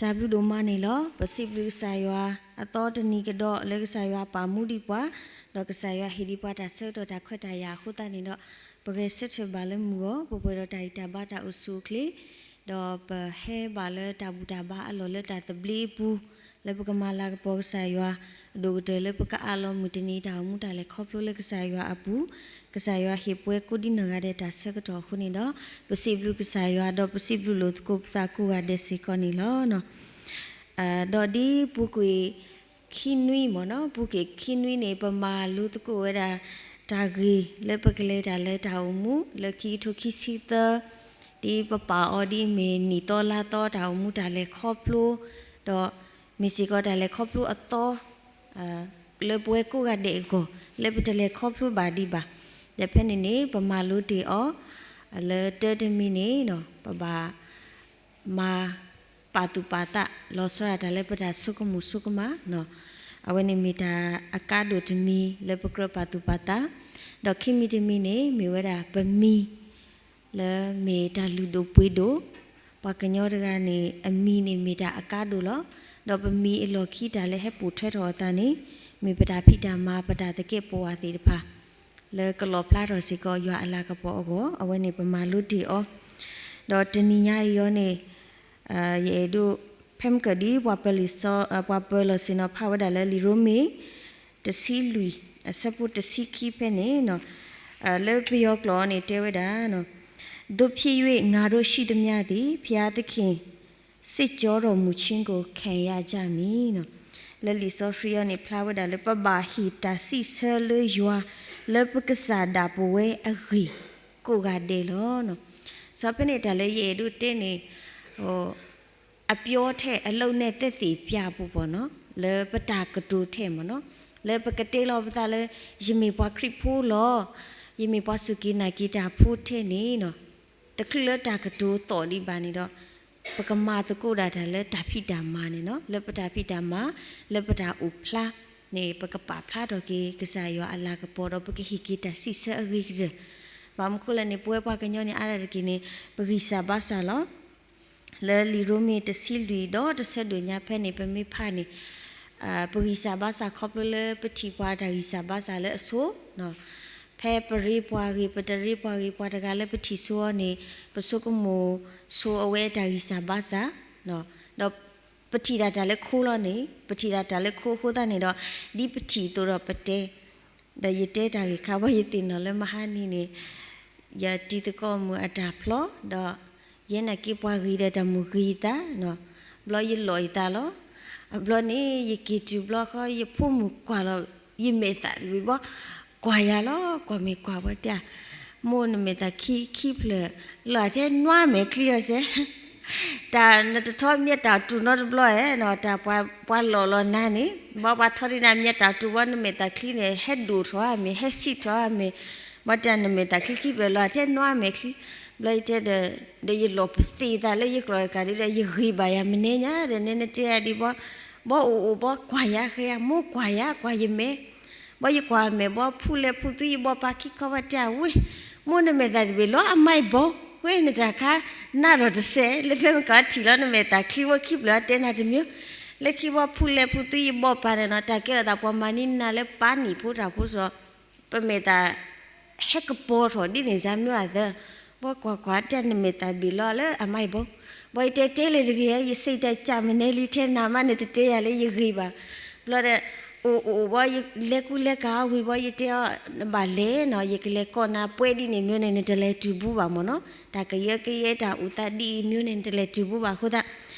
တၢ်ဘျုးဒိၣ်မးန့ၣ်လီၤ. ပစံးဘျုးကစၢ်ယွၤအသီတနံၤကဒီးလၢကစၢ်ယွၤပာ်မူဒံးပှၤ, ဒီးကစၢ်ယွၤဟ့ၣ်ဒံးပှၤတၢ်ဆၢကတီၢ်တၢ်ခွဲးတၢ်ယာ်အဃိသတးန့ၣ်ဒီး, ပဂဲၤဆၢထၢၣ်ဘၣ်လၢမုၢ်ဂီၤ ပပှဲၤဒီးတၢ်ဂံၢ်တၢ်ဘါတၢ်အိၣ်ဆူၣ်အိၣ်ချ့, ဒီးပဟဲဘၣ်လၢတၢ်ဘူၣ်တၢ်ဘါအလီၢ်လၢတၢ်သဘျ့အပူၤ, လၢပကမၤလၤကပီၤကစၢ်ယွၤ, အဒိၣ်ကတၢၢ်လၢပကအးလီၤမုၢ်တနံၤတၢ်အိၣ်မူတၢ်လဲၤခီဖျိလၢကစၢ်ယွၤအပူၤ, ကစၢ်ယွၤဟ့ၣ်ပှဲၤကိးဒ်နီၢ်ဂၤဒဲးတၢ်ဆၢကတီၢ်အဃိန့ၣ်ဒီး, ပစံးဘျုးကစၢ်ယွၤ ဒီးပစံးဘျုးလိာ်သကိးပသးကိးဂၤဒဲးစ့ၢ်ကီးန့ၣ်လီၤ. ဒီးဒ်ပူၤကွံာ်ခံနွံမ့ၢ်နီၤ, ပူၤကွံာ်ခံနွံန့ၣ် ပမၤလိသကိးဝဲဒၣ် တၢ်ဂ့ၢ်လၢပကလဲၤတၢ်လၢတၢ်အိၣ်မူ လၢခံကထိခံဆံသၢ, ဒ်ပပာ်အီၤဒ်အမ့ၢ်နံၣ်သီလါသီတၢ်အိၣ်မူတၢ်လဲၤခီဖျိ, ဒီးမ့ၢ်စ့ၢ်ကီးတၢ်လဲၤခီဖျိအသီ လၢပဝဲကိးဂၤဒဲးအဂီၢ် လၢပတလဲၤခီဖျိဘၣ်ဒံးဘၣ်. ဒီးဖဲန့ၣ်န့ၣ် ပမၤလိတ့ၢ်အီၤ လၢတၢတမံၤန့ၣ် ပဘၣ် မၤပာ်သူၣ်ပာ်သး လီၤဆီဒၣ်တၢ်လၢပတၢ်ဆိကမိၣ်ဆိကမး, အဝဲန့ၣ်မ့ၢ်တၢ်အကါဒိၣ်တမံၤလၢပကြၢးပာ်သူၣ်ပာ်သး, ဒီးခံမံၤတမံၤန့ၣ် မ့ၢ်ဝဲဒၣ်ပမံၤ လၢမ့ၢ်တၢ်လုၢ်ဒိၣ်ပှ့ၤဒိၣ်, ပှၤကညီတဂၤန့ၣ် အမံၤန့ၣ်မ့ၢ်တၢ်အကါဒိၣ်လီၤ. ဒီးပမံၤအလီၢ်ခံတၢ်လၢဟဲပိာ်ထွဲထီၣ်အသးန့ၣ် မ့ၢ်ပတၢ်ဖံးတၢ်မၤ ပတၢ်သကဲးပဝးသ့ၣ်တဖၣ် လၢကလီၣ်ဖျါထီၣ်စ့ၢ်ကီးယွၤအလၤကပီၤအဂီၢ်, အဝဲန့ၣ်ပမၤလိတ့ၢ်အီၤ. ဒီးတနံၤညါအံၤအံၤန့ၣ် ယအဲၣ်ဒိး ဖဲမ့ၢ်ကဒ် ပှၤပၢၤလီၢ်ဆ့ၣ်နီၤဖးဝဲဒၣ်လၢလံာ်ရိမ့ၤ တဆံလွံၢ် အဆၢဖိတဆံခံဖဲန့ၣ်, လၢပယီၤကျိာ်န့ၣ်တဲဝဲဒၣ်, သို့ဖြစ်၍ ငါတို့ရှိသမျှသည် ဘုရားသခင် စစ်ကြောတော်မူခြင်းကို ခံရကြမည်. လၢလံာ်စီဆှံအံၤန့ၣ် ဖျါဝဲဒၣ်လၢ ပဘၣ်ဟ့ၣ်တၢ်စံးဆၢလၢယွၤ လၢပကစၢ်ဒၣ်ပဝဲအဂ့ၢ် ကိးဂၤဒဲးလီၤ. စီၤဖဲန့ၣ်တၢ်လၢယအဲၣ်ဒိးတဲန့ၣ် အပြောထဲ့ အလုပ်နဲ့ သက်သေပြဖို့ပေါ့နော်, လၢပတၢ်ကတိၤထဲ့မ့ၢ်နီၤ, လၢပကတဲလီၤပသးလၢ ယမ့ၢ်ပှၤခရံာ်ဖိလီၤ, ယမ့ၢ်ပှၤစူၢ်က့ၤနာ်က့ၤတၢ်ဖိထဲန့ၣ်နီၤ, တချုးလၢတၢ်ကတိၤသီၣ်ဒံးဘၣ်န့ၣ်ဒီး ပကမၤသကိးဒၣ်တၢ်လၢတၢ်ဖံးတၢ်မၤန့ၣ်နီၤ, လၢပတၢ်ဖံးတၢ်မၤ လၢပတၢ်အိၣ်ဖျါန့ၣ် ပကပာ်ဖျါထီၣ်က့ၤ ကစၢ်ယွၤအလၤကပီၤဒီး ပကဟ့ၣ်က့ၤတၢ်စံးဆၢအဂ့ၤကတၢၢ်. ဘၣ်မနုၤဃိလဲၣ်န့ၣ် ပဝဲပှၤကညီန့ၣ် အါဒၣ်တက့ၢ်န့ၣ် ပဂံၢ်စၢ်ဘါစၢ်လီၤ. လၢလံာ်ရိမ့ၤတဆံလွံၢ်ဒီးတဆၢဒိၣ်ညါဖဲန့ၣ် ပမ့ၢ်ဖးန့ၣ် ပဂံၢ်စၢ်ဘါစၢ်ခီဖျိလၢပထံၣ်ပှၤတၢ်ဂံၢ်စၢ်ဘါစၢ်လၢအဆိ, ဖဲပရ့ပှၤဂ့ၤ ပတရ့ပှၤဂ့ၤ ပှၤတဂၤလၢပထံၣ်ဆိအီၤန့ၣ် ပဆိကမိၣ်ဆိအဝဲတၢ်ဂံၢ်စၢ်ဘါစၢ်, ဒီးပထံၣ်ဒၣ်တၢ်လၢခိလီၤန့ၣ် ပထံၣ်ဒၣ်တၢ်လၢခိအဃိသတးန့ၣ်ဒီး ဒ်ပထံၣ်အသိးဒီးပတဲ ဒီးယတဲတၢ်ဂ့ၢ်ခါ ဘၣ်ယသ့ၣ်နီၣ်လၢမဟါနံၤန့ၣ် ယတံၤသကိးမုၣ်အတၢ်ဖျီ ဒီးယဲနာ်က့ၤပှၤဂ့ၤဒီးတၢ်မုၢ်ဂ့ၤယသး, ဘျီယလီၤယသးလီၤ. အဘျီန့ၣ် ယက့ၤတုၤဘျီဃီ ယဖိမုၣ်ကွၢ်လီၤ ယမဲာ်သၣ်တဘ့ၣ်ဘီ ကွၢ်ယၤလီၤ ကွၢ်မ့ၢ်ကွၢ်ဝဲတဲ မိၢ်နမဲာ်သၣ်ခံခံဖျၢၣ် လီၤထဲနွါမဲာ်ချံအီၤစဲး တၢ်နတထီၣ်မ့ၢ်တၢ်တူၢ်နီတဘျီဧါ, တၢ်ပှၤလီၤလီၤနၤန့ၣ် ဘၣ်ပှၤထီၣ်ဒ်နၤမ့ၢ်တၢ်တူၢ်ဘီ နမဲာ်သၣ်ချံန့ၣ် ဟဲဒိၣ်ထီၣ်ဧါမ့ၢ် ဟဲဆံးထီၣ်ဧါမ့ၢ်, ဘၣ်တဲနမဲာ်သၣ်ချံခံဖျၢၣ်လီၤထဲနွါမဲာ်ချံ, ဘျီယတဲဒီး ဒီးယလီၤပသံးသးလၢယကျိာ်တကးဒ်ဒီး ယဂ့ၤဘၣ်ယၤမနုၤညါဒီး နဲနတဲယၤဒ်ဘီ, ဘီအိၣ်အိၣ်ဘီကွၢ်ယၤဃဲယၤ မိၢ်ကွၢ်ယၤ ကွၢ်ယမဲာ် ဘီယကွၢ်အမဲာ်ဘီ ဖူလဲၣ်ဖူသူယဘီပာ်ခံခီဘၣ်တဲဝဲ, မိၢ်နမဲာ်သၣ်တဘ့ၣ်လီၤအမါအံၤဘီ, ဝဲနတၢ်ခါ နၢ်ဒီးတစဲး လၢဖဲမ့ၢ်ကထံၣ်လီၤ နမဲာ်သၣ်ချံဝဲခံဖျၢၣ်တဲနၤတမံၤ, လၢခံဘီဖူလဲၣ်ဖူသူယဘီပာ်န့ၣ်နီၤ တၢ်ကဲထီၣ်သးပှၤမၤန့ၢ်နၤလၢပၢ်နံၣ်ဖိတၢ်ဖိစီၤ ပမဲာ်သၣ် ဟဲကပီၤထီၣ်ဒ်န့ၣ်စါမ့ၢ်အသၢ, ဘီကွၢ်ကွၢ်တဲနမဲာ်သၣ်ဘ့ၣ်လီၤလၢအမါအံၤဘီ, ဘီယတဲတဲလၢတဂ့ၤ ယစံးတၢ်ကၢ်မနဲလံထဲနၤမး နတတဲယၤလၢယဂ့ၤဘၣ်, ဘျီဒီး အိၣ်အိၣ်ဘီ လဲၤကူလဲၤကၤဝံၤဘီ ယတဲအီၤ နဘၣ်လဲၤနီၤ ယကလဲၤကိးနၤပှဲၤဒ်န့ၣ်မ့ၢ်န့ၣ် နတလဲၤတုၤဘူးဘၣ်မ့ၢ်နီၤ, တၢ်ကယၢကယဲတၢ်အိၣ်သးဒ်အံၤမ့ၢ်န့ၣ် နတလဲၤတုၤဘူးဘၣ်အဃိသတး,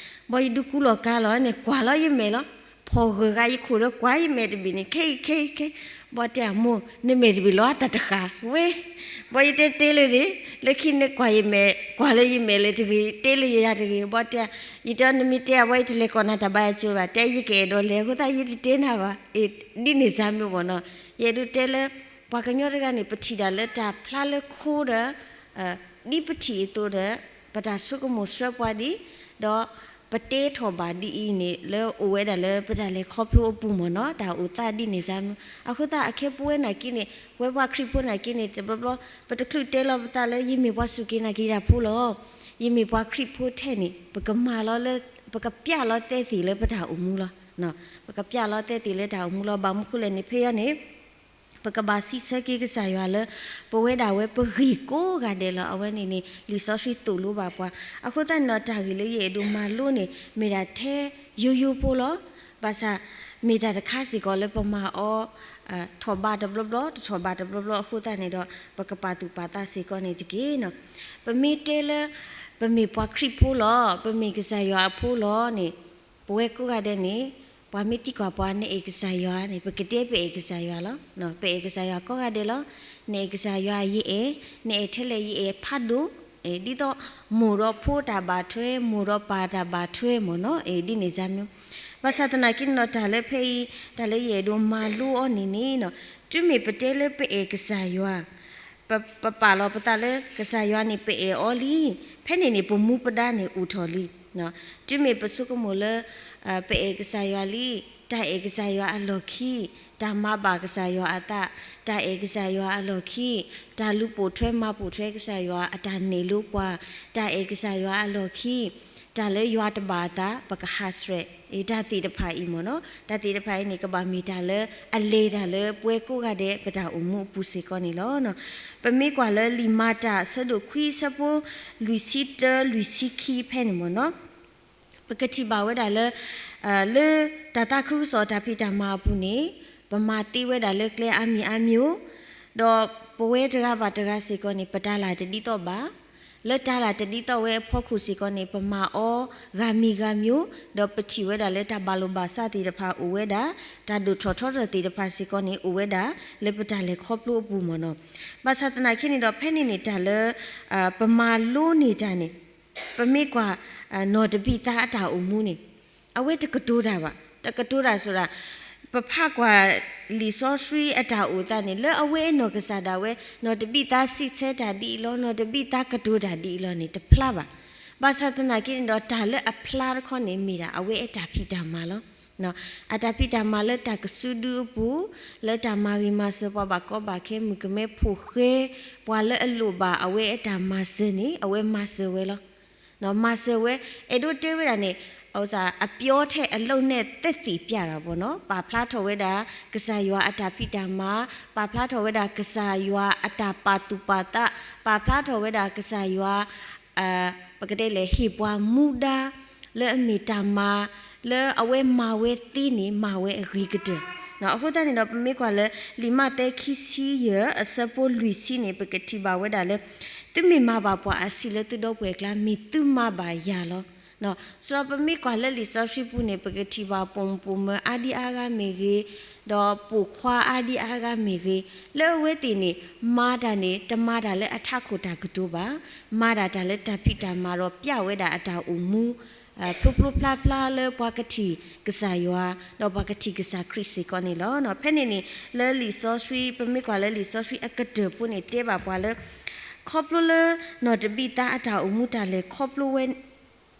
ဘီယဒုးကူလီၤကါလီၤန့ၣ် ကွၢ်လီၤယမဲာ်လီၤ ဖီၣ်ဂၢၢ်ဂၤယခိၣ်ဒီးကွၢ်ယမဲာ်တဘ့ၣ်န့ၣ် ခဲအံၤခဲအံၤခဲ, ဘီတဲအမိၢ် နမဲာ်တဘ့ၣ်လီၤတၢ်တဃာ်ဝဲ, ဘီယတဲတဲလၢန့ၣ် လၢခံန့ၣ်ကွၢ်ယမဲာ် ကွၢ်လၢယမဲာ်လၢတဂ့ၤ တဲလၢယၤတဂ့ၤ ဘီတဲ, ယတဲနမ့ၢ်တဲအဘီ ယတလဲၤကိးနၤတၢ်ဘါယကၠိဘၣ် တဲယကအဲၣ်ဒိးလဲၤအဃိသတး ယတတဲနၤဘၣ်, ဒ်န့ၣ်စါမ့ၢ်မ့ၢ်နီၤ, ယအဲၣ်ဒိးတဲလၢ ပှၤကညီတဂၤန့ၣ် ပထံၣ်ဒၣ်လၢတၢ်ဖျါလၢခိဒီး ဒ်ပထံၣ်အသိးဒီး ပတၢ်ဆိကမိၣ်ဆှၢပှၤဒ်, ဒီးပတဲထီၣ်ဘၣ်ဒ်အံၤန့ၣ် လၢအိၣ်ဝဲဒၣ်လၢပတၢ်လဲၤခီဖျိအပူၤမ့ၢ်နီၤ တၢ်အိၣ်သးဒ်န့ၣ်စါမ့ၢ်, အဃိသတးအခဲပဝဲနာ်က့န့ၣ် ပဝဲပှၤခရံာ်ဖိနာ်က့န့ၣ် တဘျီဘျီ ပတချုးတဲလီၤပသးလၢ ယမ့ၢ်ပှၤစူၢ်က့ၤနာ်က့ၤတၢ်ဖိလီၤ, ယမ့ၢ်ပှၤခရံာ်ဖိထဲန့ၣ် ပကမၤလီၤလၢ ပကပျၢ်လီၤတဲာ်သ့ၣ်လၢပတၢ်အိၣ်မူလီၤ. ပကပျၢ်လီၤတဲာ်သ့ၣ်လၢတၢ်အိၣ်မူလီၤ. ဘၣ်မနုၤဃိလဲၣ်န့ၣ် ဖဲအံၤန့ၣ် ပကဘၣ်စံးဆၢက့ၤကစၢ်ယွၤလၢ ပဝဲဒၣ်ဝဲပဂ့ၢ်ကိးဂၤဒဲးလီၤ. အဝဲန့ၣ်န့ၣ် လံာ်စီဆှံသိၣ်လိဘၣ်ပှၤ. အဃိသတးန့ၣ်ဒီး တၢ်ဂ့ၢ်လၢယအဲၣ်ဒိးမၤလိန့ၣ် မ့ၢ်ဒၣ်ထဲယိယိဖိလီၤ. ဘၣ်ဆၣ် မ့ၢ်တၢ်တခါစ့ၢ်ကီးလၢပမၤအီၤ ထီၣ်ဘးတဘျီဘျီ တထီၣ်ဘးတဘျီဘျီအဃိသတးန့ၣ်ဒီး ပကပာ်သူၣ်ပာ်သးစ့ၢ်ကီးန့ၣ်တက့ၢ်. ပမ့ၢ်တဲလၢ ပမ့ၢ်ပှၤခရံာ်ဖိလီၤ, ပမ့ၢ်ကစၢ်ယွၤအဖိလီၤန့ၣ် ပဝဲကိးဂၤဒဲးန့ၣ် ပှၤမ့ၢ်သံကွၢ်ပှၤ နအဲၣ်ကစၢ်ယွၤန့ၣ် ပကတဲပအဲၣ်ကစၢ်ယွၤလီၤ. ပအဲၣ်ကစၢ်ယွၤကိးဂၤဒဲးလီၤ. နအဲၣ်ကစၢ်ယွၤယအဲၣ်, နအဲၣ်ထဲလဲၣ်ယအဲၣ်ဖးဒိၣ်, ဒ်သိးမိၢ်ဒီးဖိတၢ်ဘၣ်ထွဲ, မိၢ်ဒီးပၢ်တၢ်ဘၣ်ထွဲမ့ၢ်နီၤ, ဒ်န့ၣ်စ့ၢ်မ့ၢ်. ဘၣ်ဆၣ်သနာ်က့န့ၣ်ဒီး တၢ်လၢဖဲအံၤ တၢ်လၢယအဲၣ်ဒိးမၤလိအီၤန့ၣ်န့ၣ် တုၤမ့ၢ်ပတဲလၢပအဲၣ်ကစၢ်ယွၤ ပပာ်လီၤပသးလၢကစၢ်ယွၤန့ၣ် ပအဲၣ်အီၤလံ, ဖဲန့ၣ်န့ၣ် ပမူပဒါန့ၣ်အိၣ်ထီၣ်လံ. တုၤမ့ၢ်ပဆိကမိၣ်လၢ ပအဲၣ်ကစၢ်ယွၤလံ, တၢ်အဲၣ်ကစၢ်ယွၤအလီၢ်ခံ, တၢ်မၤဘၣ်ကစၢ်ယွၤအသး, တၢ်အဲၣ်ကစၢ်ယွၤအလီၢ်ခံ, တၢ်လူၤပိာ်ထွဲမၤပိာ်ထွဲကစၢ်ယွၤအတၢ်နဲၣ်လိပှၤ, တၢ်အဲၣ်ကစၢ်ယွၤအလီၢ်ခံ, တၢ်လၢယွၤတဘၣ်အသး ပကဟးဆှဲး, တၢ်သ့ၣ်တဖၣ်အံၤမ့ၢ်နီၤ, တၢ်သ့ၣ်တဖၣ်အံၤန့ၣ် ကဘၣ်မ့ၢ်တၢ်လၢအလဲၤတၢ်လၢပဝဲကိးဂၤဒဲး ပတၢ်အိၣ်မူအပူၤစ့ၢ်ကီးန့ၣ်လီၤ. ပမ့ၢ်ကွၢ်လၢလံာ်မၤတၢ်အဆၢဒိၣ်ခွံအဆၢဖိ လွံၢ်ဆံတၢ လွံၢ်ဆံခံဖဲန့ၣ်မ့ၢ်နီၤ, ပကထံၣ်ဘၣ်ဝဲဒၣ်လၢ လၢတၢ်သးခုကစီၣ်တၢ်ဖံးတၢ်မၤအပူၤန့ၣ် ပမၤသ့ဝဲဒၣ်လၢကျဲအါမံၤအါမံၤဧိၤ, ဒီးပဝဲတဂၤဘၣ်တဂၤစ့ၢ်ကီးန့ၣ် ပတၤလၢ်တဒ်သိးဘၣ် လၢတၤလၢ်တဒ်သိးဝဲအဖီခိၣ်စ့ၢ်ကီးန့ၣ် ပမၤအီၤဂၤမံၤဂၤမံၤ, ဒီးပထံၣ်ဝဲဒၣ်လၢတၢ်ဘၣ်လိာ်ဘၣ်စးသ့ၣ်တဖၣ်အိၣ်ဝဲဒၣ်, တၢ်ဒိၣ်ထီၣ်ထီထီၣ်သ့ၣ်တဖၣ်စ့ၢ်ကီးန့ၣ် အိၣ်ဝဲဒၣ်လၢပတၢ်လဲၤခီဖျိအပူၤမ့ၢ်နီၤ. ဘၣ်ဆၣ်သနာ်က့န့ၣ်ဒီး ဖဲန့ၣ်န့ၣ် တၢ်လၢ ပမၤလိန့ၢ်တၢ်န့ၣ် ပမ့ၢ်ကွၢ် နီၢ်တဘံၣ်သါအတၢ်အိၣ်မူန့ၣ် အဝဲတကတိၤတၢ်ဘၣ်, တကတိၤတၢ်ဆိဒၣ် ပဖးကွၢ်လံာ်စီဆှံအတၢ်အိၣ်သးန့ၣ် လၢအဝဲအနီၢ်ကစၢ်ဒၣ်ဝဲ နီၢ်တဘံၣ်သါစံးဆၢတၢ်ဒ်အံၤလီၤ, နီၢ်တဘံၣ်သါကတိၤတၢ်ဒ်အံၤလီၤန့ၣ် တဖျါဘၣ်. ဘၣ်ဆၣ်သနာ်က့န့ၣ်ဒီး တၢ်လၢအဖျါတခီန့ၣ် မ့ၢ်ဒၣ်အဝဲအတၢ်ဖံးတၢ်မၤလီၤ. အတၢ်ဖံးတၢ်မၤလၢတၢ်ကစုဒုအပူၤ, လၢတၢ်မၤဂ့ၤမၤစၢၤပှၤဘၣ်ကီဘၣ်ခဲ မုၣ်ကမဲဖိဃဲ ပှၤလၢအလိၣ်ဘၣ်အဝဲအတၢ်မၤစၢၤန့ၣ် အဝဲမၤစၢၤဝဲလီၤ. မၤစၢၤဝဲ, အဲၣ်ဒိးတဲဝဲဒၣ်န့ၣ် အပျီထဲအလိၤနဲၣ်သ့ၣ်သ့ၣ်ပျၢ်တၢ်ဘၣ်နီၤ, ပာ်ဖျါထီၣ်ဝဲဒၣ် ကစၢ်ယွၤအတၢ်ဖံးတၢ်မၤ, ပာ်ဖျါထီၣ်ဝဲဒၣ်ကစၢ်ယွၤအတၢ်ပာ်သူၣ်ပာ်သး, ပာ်ဖျါထီၣ်ဝဲဒၣ်ကစၢ်ယွၤ ပကတဲလဲၣ် ဟ့ၣ်ပှၤမူဒါ လၢအမ့ၢ်တၢ်မၤ လၢအဝဲမၤဝဲသ့န့ၣ် မၤဝဲအဂ့ၤကတၢၢ်. အဃိသတးန့ၣ်ဒီး ပမ့ၢ်ကွၢ်လၢ လံာ်မးသဲခံဆံယဲၢ် အဆၢဖိလွံၢ်ဆံန့ၣ် ပကထံၣ်ဘၣ်ဝဲဒၣ်လၢ သုမ့ၢ်မၤဘၣ်ပှၤအဆံးလၢသုဒီပုၢ်ဝဲၢ်အကျါ မ့ၢ်သုမၤဘၣ်ယၤလီၤ. စံးဒီးပမ့ၢ်ကွၢ်လၢလံာ်စီဆှံပူၤန့ၣ် ပကထံၣ်ဘၣ်ပိာ်မုၣ်ပိာ်မၢၤအါဒံအါဂၤမ့ၢ်ဂ့ၤ, ဒီးပိာ်ခွါအါဒံအါဂၤမ့ၢ်ဂ့ၤ, လၢအဝဲသ့ၣ်န့ၣ် မၤတၢ်န့ၣ် တမၤတၢ်လၢအထးခိၣ်တၢ်ကတိၤဘၣ်, မၤဒၣ်တၢ်လၢတၢ်ဖံးတၢ်မၤဒီးပျၢ်ဝဲဒၣ်အတၢ်အိၣ်မူ ဖျိဖျိဖျါဖျါလၢပှၤကထံၣ်ကစၢ်ယွၤ ဒီးပှၤကထံၣ်ကစၢ်ခရံာ်စ့ၢ်ကီးန့ၣ်လီၤ. ဖဲန့ၣ်န့ၣ် လၢလံာ်စီဆှံ ပမ့ၢ်ကွၢ်လၢလံာ်စီဆှံအကတၢၢ်ဖိန့ၣ် တဲဘၣ်ပှၤလၢ ခီဖျိလၢ နီၢ်တဘံၣ်သါအတၢ်အိၣ်မူတၢ်လဲၤခီဖျိဝဲ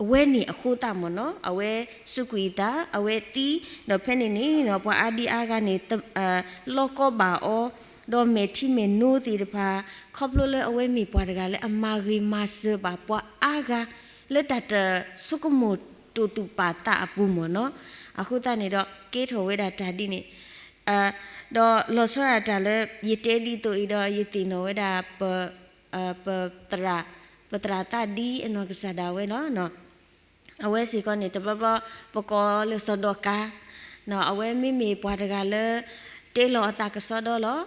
ဝဲန့ၣ်အဃိသတးမ့ၢ်နီၤ အဝဲစူးကွံာ်အသး အဝဲသံ, ဒီးဖဲန့ၣ်န့ၣ် ပှၤအါဒံအါဂၤန့ၣ် လီၢ်ကီဘၣ်အီၤ, ဒီးမဲာ်ထံမဲာ်နိသ့ၣ်တဖၣ် ခီဖျိလၢအဝဲမ့ၢ်ပှၤတဂၤလၢအမၤဂ့ၤမၤစၢၤဘၣ်ပှၤအါဂၤ လၢတၢ်တဆိကမိၣ်တိာ်သူၣ်ပာ်သးအပူၤမ့ၢ်နီၤ. အဃိသတးန့ၣ်ဒီး ကဲထီၣ်ဝဲဒၣ်တၢ်ဒ်န့ၣ် ဒီးလီၤဆီဒၣ်တၢ်လၢ ယတဲဒ်သိးအံၤဒီး ယသ့ၣ်နီၣ်ဝဲဒၣ် ပ ပသရၣ်, ပသရၣ်သးဒ်အနီၢ်ကစၢ်ဒၣ်ဝဲလီၤ. အဝဲစ့ၢ်ကီးန့ၣ် တဘျီဘျီ ပကိးလၢစီၤဒီကၤ, အဝဲမ့မ့ၢ်ပှၤတဂၤလၢ တဲလီၤအသးကစီဒီလီၤ.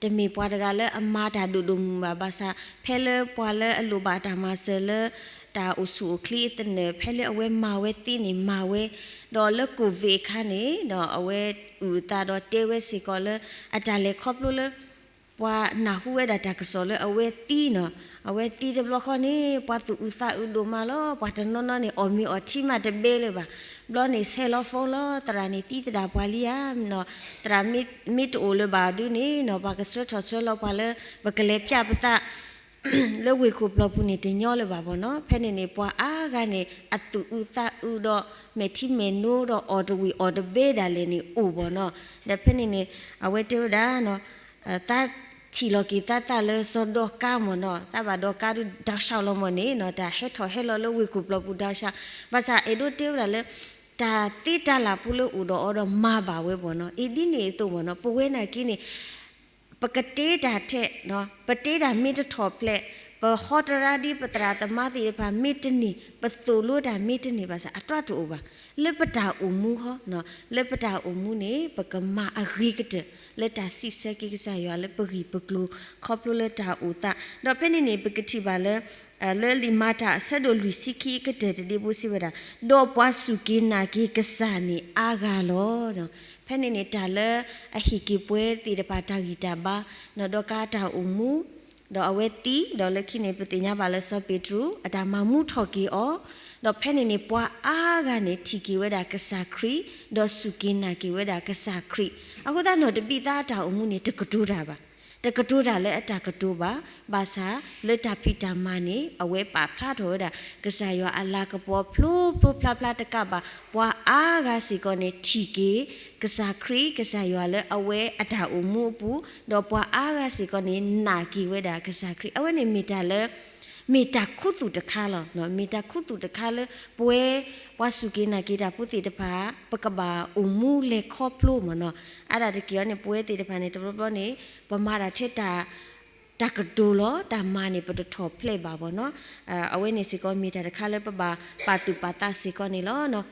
တမ့ၢ်ပှၤတဂၤလၢအမၤတၢ်ဒိၣ်ဒိၣ်မုၢ်မုၢ်ဘၣ် ဘၣ်ဆၣ် ဖဲလၢပှၤလၢအလိၣ်ဘၣ်တၢ်မၤစၢၤလၢ တၢ်အိၣ်ဆူၣ်အိၣ်ချ့အသနၢၣ် ဖဲလၢအဝဲမၤဝဲသ့န့ၣ်မၤဝဲ, ဒီးလၢ COVID အခါန့ၣ် အဝဲအုၣ်အသးဒီးတဲဝဲစ့ၢ်ကီးလၢ အတၢ်လဲၤခီဖျိလၢ ပှၤနၢ်ဟူဝဲဒၣ်တၢ်ကစီၣ်လၢအဝဲသံနီၤ. အဝဲသံတဘျီဃီန့ၣ် ပှၤသူၣ်အုးသးအုးဒိၣ်မးလီၤ. ပှၤတနီၤနီၤန့ၣ် အီၣ်မ့ၤအီထံမးတဘဲလၢၤဘၣ်. ဘျီန့ၣ် ဆဲးလီၤ phone လီၤ, သရၣ်န့ၣ်သံသဒၣ်ပှၤလံဧါ. သရၣ်မ့ၢ်တအိၣ်လၢၤဘၣ်ဒုန့ၣ်နီၤ ပှၤကဆှၢထီၣ်ဆှၢလီၤပှၤလၢ ပကလဲၤပျၢ်ပသး လၢဝ့ၢ်ခိၣ်ပျီၢ်ပူၤန့ၣ် တညီလၢၤဘၣ်ဘၣ်နီၤ. ဖဲန့ၣ်န့ၣ် ပှၤအါဂၤန့ၣ် အသူၣ်အုးသးအုးဒီး မဲာ်ထံမဲာ်နိဒီးအီၣ်တဝံၣ်အီၣ်တဘဲဒၣ်လဲာ်န့ၣ်အိၣ်ဘၣ်နီၤ. ဒီးဖဲန့ၣ်န့ၣ် အဝဲတဲဝဲဒၣ် သး ထံၣ်လီၤက့ၤသးသးလၢစီၤဒီကါမ့ၢ်နီၤ, သးဘၣ်ဒီကါဒုး ဒီးဆှးလီၤမ့ၢ်န့ၣ်နီၤ, တၢ်ဟဲထီၣ်ဟဲလီၤလၢဝ့ၢ်ခိၣ်ပျီပူၤဒီးဆှး, ဘၣ်ဆၣ်အဲၣ်ဒိးတဲဝဲဒၣ်လၢ တၢ်သ့တၢ်လၢ်ဖိလၢအိၣ်ဒီးအီၤဒီးမၤဘၣ်ဝဲမ့ၢ်နီၤ, အ့ၣ်ဒ်န့ၣ်အသိးမ့ၢ်နီၤ, ပဝဲနာ်က့န့ၣ် ပကတဲတၢ်ထဲ, ပတဲတၢ်မ့ၢ်တထီၣ်ဖျဲး, ပဟီတရါဒ်ပသရၣ်သမါသ့ၣ်တဖၣ်မ့ၢ်တန့ၢ်, ပသိၣ်လိတၢ်မ့ၢ်တန့ၢ်ဘၣ်ဆၣ် အတြၢ်တအိၣ်ဘၣ်. လၢပတၢ်အိၣ်မူဟီ, လၢပတၢ်အိၣ်မူန့ၣ် ပကမၤအဂ့ၤကတၢၢ် လၢတၢ်စံးဆၢက့ၤကစၢ်ယွၤလၢပဂံၢ်ပကျိၤ ခီဖျိလၢတၢ်အိၣ်သး, ဒီးဖဲန့ၣ်န့ၣ် ပကထံၣ်ဘၣ်လၢ လၢလံာ်မၤတၢ်အဆၢဒိၣ်လွံၢ်ဆံခံအကတၢၢ်တဒ့ဖိစံးဝဲဒၣ်, ဒီးပှၤစူၢ်က့ၤနာ်က့ၤကစၢ်န့ၣ်အါဂၤလီၤ. ဖဲန့ၣ်န့ၣ် တၢ်လၢအဟ့ၣ်က့ၤပှၤသ့ၣ်တဖၣ်တၢ်ဂံၢ်တၢ်ဘါ, ဒီးကါတၢ်အိၣ်မူ, ဒီးအဝဲသံ, ဒီးလၢခံန့ၣ် ပသ့ၣ်ညါဘၣ်လၢစီၤပ့းတရူး အတၢ်မၤမူထီၣ်က့ၤအီၤ, ဒီးဖဲန့ၣ်န့ၣ် ပှၤအါဂၤန့ၣ် ထံၣ်က့ၤဝဲဒၣ်ကစၢ်ခရံာ်, ဒီးစူၢ်က့ၤနာ်က့ၤဝဲဒၣ်ကစၢ်ခရံာ်. အဃိသတးနီၤ တဘံၣ်သးအတၢ်အိၣ်မူန့ၣ် တကတိၤတၢ်ဘၣ်. တကတိၤတၢ်လၢအတၢ်ကတိၤဘၣ်, ဘၣ်ဆၣ်လၢတၢ်ဖံးတၢ်မၤန့ၣ် အဝဲပာ်ဖျါထီၣ်ဝဲဒၣ် ကစၢ်ယွၤအလၤကပီၤဖျိဖျိဖျါဖျါတကးဘၣ်, ပှၤအါဂၤစ့ၢ်ကီးန့ၣ် ထံၣ်က့ၤ ကစၢ်ခရံာ် ကစၢ်ယွၤလၢအဝဲအတၢ်အိၣ်မူအပူၤ, ဒီးပှၤအါဂၤစ့ၢ်ကီးန့ၣ် နာ်က့ၤဝဲဒၣ်ကစၢ်ခရံာ်. အဝဲန့ၣ်မ့ၢ်တၢ်လၢ မ့ၢ်တၢ်ခူသူၣ်တခါလီၤ. မ့ၢ်တၢ်ခူသူၣ်တခါလၢပဝဲ ပှၤစူၢ်က့ၤနာ်က့ၤတၢ်ဖိသ့ၣ်တဖၣ် ပကဘၣ်အိၣ်မူလဲၤခီဖျိမ့ၢ်နီၤ. အါဒၣ်တက့ၢ်အီၤန့ၣ် ပဝဲသ့ၣ်တဖၣ်န့ၣ် တဘျီဘျီန့ၣ် ပမၤတၢ်ထဲတၢ် တၢ်ကတိၤလီၤ, တၢ်မၤန့ၣ် ပတထီၣ်ဖျဲးဘၣ်မ့ၢ်နီၤ. အဝဲန့ၣ်စ့ၢ်ကီးမ့ၢ်တၢ်တခါလၢပဘၣ်ပာ်သူၣ်ပာ်သးစ့ၢ်ကီးန့ၣ်လီၤ.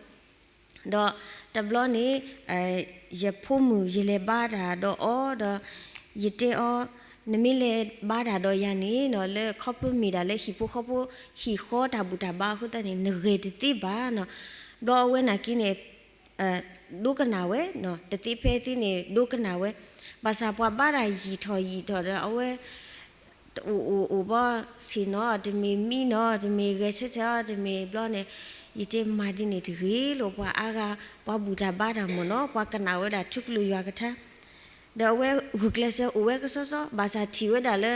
ဒီးတဘျီန့ၣ် ယဖိမုၣ် ယလဲၤဘါတၢ်ဒီးအီၤဒီး ယတဲအီၤ, နမ့ၢ်လဲၤဘါတၢ်ဒီးယၤန့ၣ်နီၤ လၢခီဖျိမ့ၢ်ဒၣ်လၢဟံၣ်ဖိဃီဖိ ဟံၣ်ဃီတၢ်ဘူၣ်တၢ်ဘါအဃိသတးန့ၣ် နဂဲၤတသ့ဘၣ်နီၤ. ဘျီအဝဲနာ်က့န့ၣ် ဒိကနၣ်ဝဲ, တသ့ဖဲသ့န့ၣ် ဒိကနၣ်ဝဲ, ဘၣ်ဆၣ်ပှၤဘါတၢ်ယံာ်ထီၣ်ယံာ်ထီၣ်ဒီး အဝဲ တအိၣ်အိၣ်အိၣ်ဘီဆ့ၣ်နီၤ, တမ့ၢ်မံနီၤ, တမ့ၢ်ဂဲၤဆၢထၢၣ်အီၤ, တမ့ၢ်ဘျီန့ၣ် ယတဲမၤဒ်န့ၣ်တဂ့ၤလိာ်, ပှၤအါဂၤ ပှၤဘူၣ်တၢ်ဘါတၢ်မ့ၢ်နီၤ, ပှၤကနၣ်ဝဲဒၣ်ထူကလုၢ်ယွၤကထါ ဒီးအဝဲဂုာ်ကျဲးစၢးအိၣ်ဝဲကစီစီ, ဘၣ်ဆၣ်ထံၣ်ဝဲဒၣ်လၢ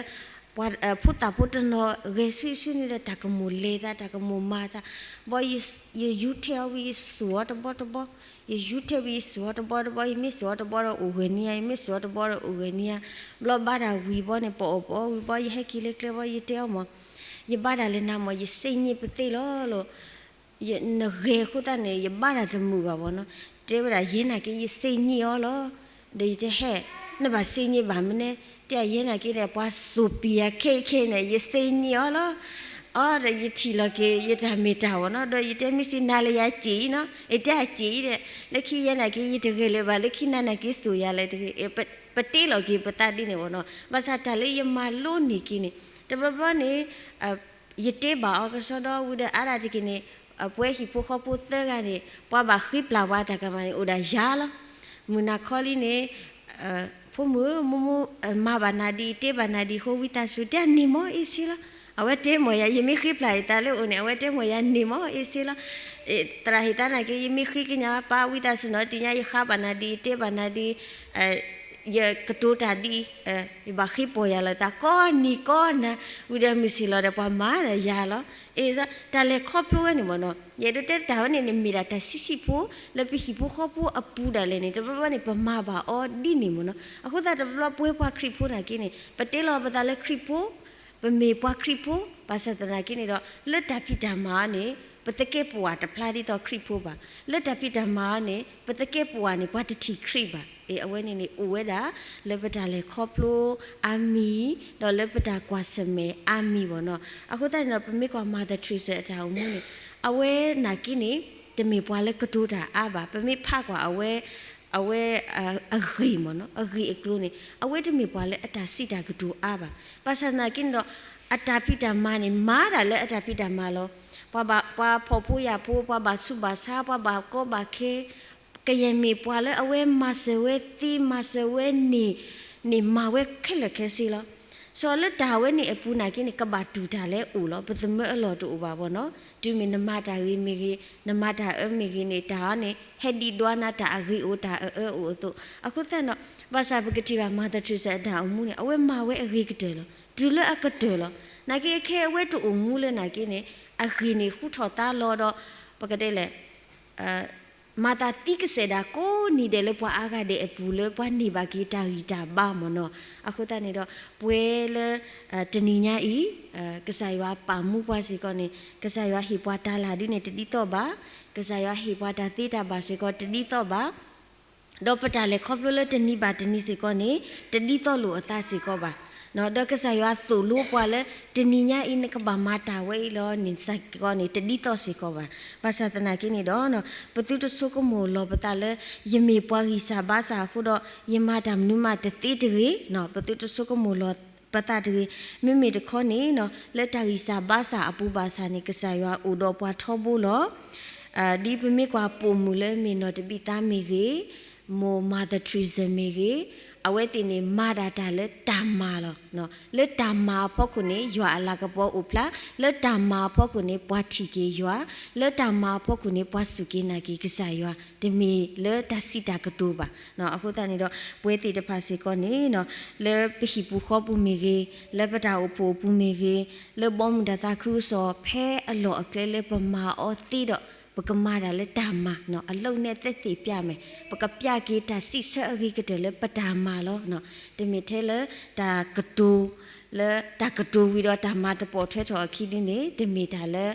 ပှၤဖိသၣ်ဖိတနီၤဂဲၤဆူၣ်ဆူၣ်န့ၣ်ဒီး တၢ်ကမိၣ်လဲၤသး, တၢ်ကမိၣ်မၤသး, ဘီ ယယူၤထဲအီၤဝံၤ ယစိာ်အီၤတဘီတဘီ, ယယူၤထဲဝံၤ ယစိာ်အီၤတဘီတဘီ, ယမ့ၢ်စိာ်အီၤတဘီဒီးအိၣ်ဂၢၢ်နံၤဧါ, ယမ့ၢ်စိာ်အီၤတဘီဒီးအိၣ်ဂၢၢ်နံၤဧါ, ဘျီဘါတၢ်ဝံၤဘီန့ၣ် ပအီၣ်ပအီဝံၤဘီ ယဟဲက့ၤလၢကျဲဘီ ယတဲအီၤမး, ယဘါတၢ်လၢနၤမး ယစ့ညံပသ့လီၤလီၤ. နဂဲၤအဃိသတးန့ၣ် ယဘါတၢ်တမုာ်ဘၣ်ဘီနီၤ. တဲဝဲဒၣ် ယဲနာ်က့ ယစ့ညံအီၤလီၤ. ဒီးယတဲဟဲ, နဘၣ်စ့ညံဘၣ်မနုၤ, တဲယဲနာ်က့ဒီး ပှၤစိာ်ပံၤယၤခဲခဲန့ၣ် ယစ့ညံအီၤလီၤ. အီ ဒီးယထံၣ်လီၤက့ၤ ယတၢ်မ့ၢ်တၢ်ဘီနီၤ, ဒီးယတဲမ့ၢ်စ့နၤလၢယၤစ့အံၤနီၤ, ယတဲအစ့အံၤဒီး လၢခံယဲနာ်က့ ယတဂဲၤလၢၤဘၣ်, လၢခံနၤနာ်က့စိာ်ယၤလၢၤတဂ့ၤ, ပတ့လီၤက့ၤပသးဒ်န့ၣ်ဘီနီၤ. ဘၣ်ဆၣ်တၢ်လၢယမၤလိန့ၢ်က့ၤန့ၣ် တဘျီဘျီန့ၣ် ယတဲဘၣ်အီၤကစီဒီဝံၤဒီး အါဒၣ်တက့ၢ်န့ၣ် ပဝဲဟံၣ်ဖိဃီဖိသၢဂၤန့ၣ် ပှၤဘၣ်ဃ့ပျၢ်ပှၤတၢ်ကမၣ်န့ၣ် အိၣ်ဒၣ်ယၤလီၤ. မုၢ်နၤခီလံန့ၣ် ဖိမုၣ်ဧၢ မိၢ်မိၢ်မၤဘၣ်နၤဒ်အံၤ တဲဘၣ်နၤဒ်အံၤ ဃိဝံသးစူၤ တဲန့ၣ်မ့ၢ်အ့ၣ်စ့လီၤ. အဝဲတဲမ့ၢ်ယၤ ယမ့ၢ်ဃ့ပျၢ်ယသးလၢအအိၣ်န့ၣ် အဝဲတဲမ့ၢ်ယၤန့ၣ်မ့ၢ်အ့ၣ်စ့လီၤ. သရၣ်ဟ့ၣ်သးနာ်က့ ယမ့ၢ်ဃ့ကညးပၢ်ဝံသးစူၤနီၤ တနံၤညါယဃါဘၣ်နၤဒ်အံၤ တဲဘၣ်နၤဒ်အံၤ ယကတိၤတၢ်ဒ်အံၤ ယဘၣ်ဃ့ပိာ်ယၤလီၤသး ကိးနံၤကိးနၤ ဝံၤဒီးမုၢ်ဆ့ၣ်လီၤဒီးပှၤမၤဒီးယၤလီၤ. အ့ၣ် တၢ်လဲၤခီဖျိဝဲန့ၣ်မ့ၢ်နီၤ ယအဲၣ်ဒိးတဲတၢ်ဝဲန့ၣ်န့ၣ် မ့ၢ်ဒၣ်တၢ်ဆံးဆံးဖိ လၢပဟံၣ်ဖိဃီဖိအပူၤဒၣ်လဲာ်န့ၣ် တဘျီဘျီန့ၣ် ပမၤဘၣ်အီၤဒ်န့ၣ်မ့ၢ်နီၤ. အဃိသတးတဘျီပဝဲပှၤခရံာ်ဖိနာ်က့န့ၣ် ပတဲလီၤပသးလၢခရံာ်ဖိ ပမ့ၢ်ပှၤခရံာ်ဖိ ဘၣ်ဆၣ်သနာ်က့န့ၣ်ဒီး လၢတၢ်ဖံးတၢ်မၤအီၤန့ၣ် ပသကဲပဝးတဖျါဒ်သိးခရံာ်ဖိဘၣ်. လၢတၢ်ဖံးတၢ်မၤအီၤန့ၣ် ပသကဲပဝးန့ၣ် ပှၤတထံၣ်ခရံာ်ဘၣ်. အဝဲန့ၣ်န့ၣ် အိၣ်ဝဲဒၣ် လၢပတၢ်လဲၤခီဖျိအါမံၤ ဒီးလၢပတၢ်ကွၢ်ဆၢၣ်မဲာ်အါမံၤဘၣ်နီၤ. အဃိသတးန့ၣ်ဒီး ပမ့ၢ်ကွၢ် Mother Teresa အတၢ်အိၣ်မူန့ၣ် အဝဲနာ်က့န့ၣ် တမ့ၢ်ပှၤလၢကတိၤတၢ်အါဘၣ်. ပမ့ၢ်ဖးကွၢ်အဝဲ အဝဲ အဂ့ၢ်မ့ၢ်နီၤ အဂ့ၢ်အကျိၤန့ၣ် အဝဲတမ့ၢ်ပှၤလၢအတၢ်စံးတၢ်ကတိၤအါဘၣ်. ဘၣ်ဆၣ်သနာ်က့န့ၣ်ဒီး အတၢ်ဖံးတၢ်မၤန့ၣ် မၤဒၣ်လၢအတၢ်ဖံးတၢ်မၤလီၤ. ပှၤဘၣ် ပှၤဖှီၣ်ဖိယာ်ဖိ ပှၤဘၣ်ဆူးဘၣ်ဆါ ပှၤဘၣ်ကီဘၣ်ခဲ ကယဲၢ်မ့ၢ်ပှၤလၢအဝဲမၤစၢၤဝဲသ့ မၤစၢၤဝဲန့ၣ် န့ၣ်မၤဝဲခဲလၢာ်ခဲဆ့လီၤ. စီၤလၢတၢ်ဝဲန့ၣ်အပူၤနာ်က့န့ၣ် ကဘၣ်တူၢ်တၢ်လၢအအိၣ်လီၤ. ပသမၢအလီၢ်တအိၣ်ဘၣ်ဘၣ်နီၤ. တုၤမ့ၢ်နမၤတၢ်ဂ့ၤမ့ၢ်ဂ့ၤ နမၤတၢ်အၢမ့ၢ်ဂ့ၤန့ၣ် တၢ်အီၤန့ၣ် ဟဲဒံးဒွါနၤတၢ်အဂ့ၤအိၣ်တၢ်အအၢအိၣ်အသိး အဃိသတးဒီး ဘၣ်ဆၣ်ပကထံၣ်ဘၣ် Mother Teresa အတၢ်အိၣ်မူန့ၣ် အဝဲမၤဝဲအဂ့ၤကတၢၢ်လီၤ. တုၤလၢအကတၢၢ်လီၤ. နာ်က့အခဲအဝဲတအိၣ်မူလၢနာ်က့န့ၣ် အဂ့ၢ်န့ၣ်ဃူထီၣ်သါလီၤဒီး ပကတဲလဲၣ် မၤသးသံကစဲးဒၣ်ကိးနံၤဒဲးလၢပှၤအါဂၤဒဲးအပူၤလၢပှၤန့ၢ်ဘၣ်က့ၤတၢ်ဂံၢ်တၢ်ဘါမ့ၢ်နီၤ. အဃိသတးန့ၣ်ဒီး ပဝဲလၢ တနံၤညါအံၤ ကစၢ်ယွၤပာ်မူပှၤစ့ၢ်ကီးန့ၣ် ကစၢ်ယွၤဟ့ၣ်ပှၤတၢ်လၢ်ဒ်န့ၣ်တဒ်သိးဘၣ်, ကစၢ်ယွၤဟ့ၣ်ပှၤတၢ်သ့တၢ်ဘၣ်စ့ၢ်ကီးတဒ်သိးဘၣ် ဒီးပတၢ်လဲၤခီဖျိလၢတနံၤဘၣ်တနံၤစ့ၢ်ကီးန့ၣ် တဒ်သိးလိာ်အသးစ့ၢ်ကီးဘၣ်. ဒီးကစၢ်ယွၤသိၣ်လိပှၤလၢ တနံၤညါအံၤနကဘၣ်မၤတၢ်ဝဲအံၤလီၤန့ၣ်စ့ၢ်ကီးန့ၣ် တဒ်သိးစ့ၢ်ကီးဘၣ်. ဘၣ်ဆၣ်သနာ်က့န့ၣ်ဒီး ပသုတဆိကမိၣ်လီၤပသးလၢ ယမ့ၢ်ပှၤဂံၢ်စၢ်ဘါစၢ်အဃိဒီး ယမၤတၢ်မနုၤမးတသ့တဂ့ၤ, ပသုတဆိကမိၣ်လီၤပသးတဂ့ၤ. မ့မ့ၢ်တခီန့ၣ် လၢတၢ်ဂံၢ်စၢ်ဘါစၢ်အပူၤဘၣ်ဆၣ်န့ၣ် ကစၢ်ယွၤအိၣ်ဒီးပှၤထီဘိလီၤ. ဒ်ပမ့ၢ်ကွၢ်ပိာ်မုၣ်လၢမ့ၢ်နီၢ်တဘံၣ်သါမ့ၢ်ဂ့ၤ, မိၢ် Mother Teresa မ့ၢ်ဂ့ၤ, အဝဲသ့ၣ်န့ၣ် မၤဒၣ်တၢ်လၢတၢ်မၤလီၤ. လၢတၢ်မၤအဖီခိၣ်န့ၣ် ယွၤအလၤကပီၤအိၣ်ဖျါ, လၢတၢ်မၤအဖီခိၣ်န့ၣ် ပှၤထံၣ်က့ၤယွၤ, လၢတၢ်မၤအဖီခိၣ်န့ၣ် ပှၤစူၢ်က့ၤနာ်က့ၤကစၢ်ယွၤ, တမ့ၢ်လၢတၢ်စံးတၢ်ကတိၤဘၣ်. အဃိသတးန့ၣ်ဒီး ပဝဲသ့ၣ်တဖၣ်စ့ၢ်ကီးန့ၣ် လၢပဟံၣ်ပူၤဃီပူၤမ့ၢ်ဂ့ၤ, လၢပတၢ်အိၣ်ဖှိၣ်အပူၤမ့ၢ်ဂ့ၤ, လၢဘီမုၢ်တၢ်သးခုကစီၣ်ဖဲအလီၢ်အကျဲလၢပမၤအီၤသ့ဒီး ပကမၤတၢ်လၢတၢ်မၤ, အလုပ်နဲ့သက်သေပြမယ်, ပကပြက့ၤတၢ်စံးဆၢအဂ့ၤကတၢၢ်လၢပတၢ်မၤလီၤ. တမ့ၢ်ထဲလၢတၢ်ကတိၤ, လၢတၢ်ကတိၤဝံၤဒီးတၢ်မၤတပိာ်ထွဲထီၣ်အခံဒ်န့ၣ် တမ့ၢ်တၢ်လၢ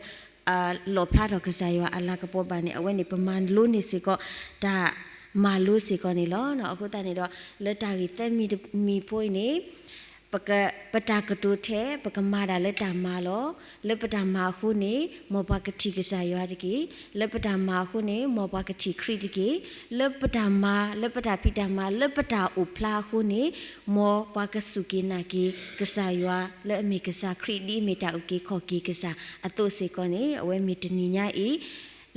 လီၣ်ဖျါထီၣ်ကစၢ်ယွၤအလၤကပီၤဘၣ်န့ၣ် အဝဲန့ၣ်ပမၤလိန့ၢ်စ့ၢ်ကီး တၢ်မၤလိစ့ၢ်ကီးန့ၣ်လီၤ. အဃိသတးန့ၣ်ဒီး လၢတၢ်ဂ့ၢ်သၢမံၤတမံၤဖိအံၤန့ၣ် ပတၢ်ကတိၤထဲ ပကမၤတၢ်လၢတၢ်မၤလီၤ. လၢပတၢ်မၤအဃိန့ၣ် မ်ပှၤကထံၣ်ကစၢ်ယွၤတက့ၢ်. လၢပတၢ်မၤအဃိန့ၣ် မ်ပှၤကထံၣ်ခရံာ်တက့ၢ်. လၢပတၢ်မၤ လၢပတၢ်ဖံးတၢ်မၤ လၢပတၢ်အိၣ်ဖျါအဃိန့ၣ် မ်ပှၤကစူၢ်က့ၤနာ်က့ၤကစၢ်ယွၤ လၢအမ့ၢ်ကစၢ်ခရံာ် ဒ်အမ့ၢ်တၢ်အုၣ်က့ၤခီၣ်က့ၤကစၢ်အသိးစ့ၢ်ကီးန့ၣ် အဝဲမ့ၢ်တနံၤညါအံၤ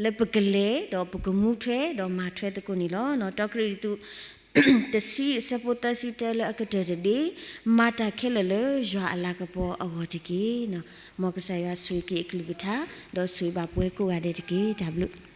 လၢပကလဲၤဒီးပကမူထွဲဒီးမၤထွဲသကိးန့ၣ်လီၤ. တီကရံၣ်သူး တဆံ အဆၢဖိသၢဆံတၢ လၢအကတၢၢ်တဒ့, မၤတၢ်ခဲလၢာ်လၢယွၤအလၤကပီၤအဂီၢ်တက့ၢ်. မ်ကစၢ်ယွၤဆိၣ်ဂ့ၤက့ၤအကလုၢ်ကထါ ဒီးဆိၣ်ဂ့ၤဘၣ်ပဝဲကိးဂၤဒဲးတက့ၢ်. တၢ်ဘျုး